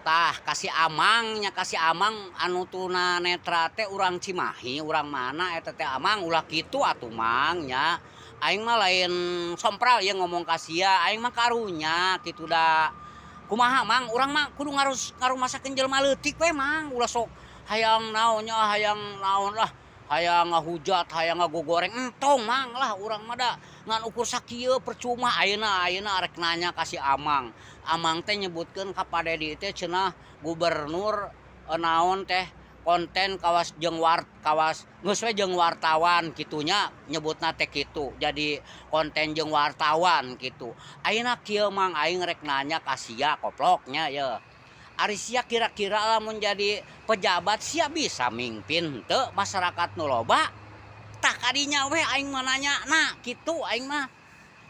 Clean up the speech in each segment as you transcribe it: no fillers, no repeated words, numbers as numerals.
Tah, ka si Amang nya, ka si Amang anu tuna netra teh urang Cimahi, urang mana eta teh. Amang, ulah kitu atuh, Mang, nya. Aing mah lain sompral ieu ngomong ka sia, aing mah karunya kitu da. Kumaha, Mang, urang mah kudu ngarus ngarumasakeun jelema leutik we, Mang, ulah sok hayang naon nya, hayang naon lah, hayang ngahujat, hayang ngagogoreng, entong, Mang, lah. Urang mah da ngan ukur sakieu percuma. Ayeuna ayeuna rek nanya ka si Amang. Amang teh nyebutkeun ka Pak Dedi teh cenah gubernur naon teh konten kawas jeung wart kawas geus we jeung wartawan kitunya, nyebutna teh kitu, jadi konten jeung wartawan kitu. Ayeuna kieu, Mang, aing rek nanya ka sia koploknya ye. Ari sia kira-kira lamun jadi pejabat, sia bisa mimpin henteu masyarakat nu loba? Tah, kadinya we aing mah nanya. Nah, kitu aing mah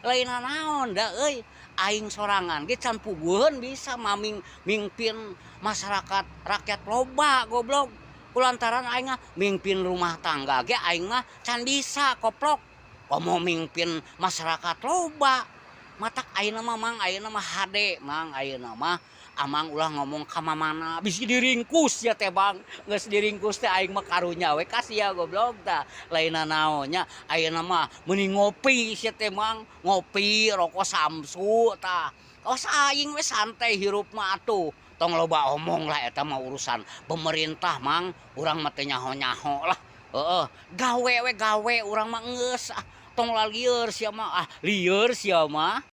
lain naon da euy, aing sorangan ge can puguheun bisa maming mimpin masyarakat rakyat loba, goblok. Kulantaran aing mah mimpin rumah tangga ge aing mah can bisa, koplok, komo mimpin masyarakat loba. Matak ayeuna mah, Mang, ayeuna mah hade, Mang, ayeuna mah Amang ulah ngomong ka mamana, bisi diringkus ya teh, Bang. Geus diringkus teh aing mah karunya we ka sia, goblok. Tah, lain naon nya, ayeuna mah meuni ngopi sia teh, Mang, ngopi rokok Samsu. Tah, kawas aing we santai hirup mah atuh, tong loba omong lah. Eta mah urusan pemerintah, Mang, urang mah teu nyaho-nyaho lah. Heeh, gawe we, gawe urang mah geus ah, tong lalieur sia mah, ah, lieur sia mah.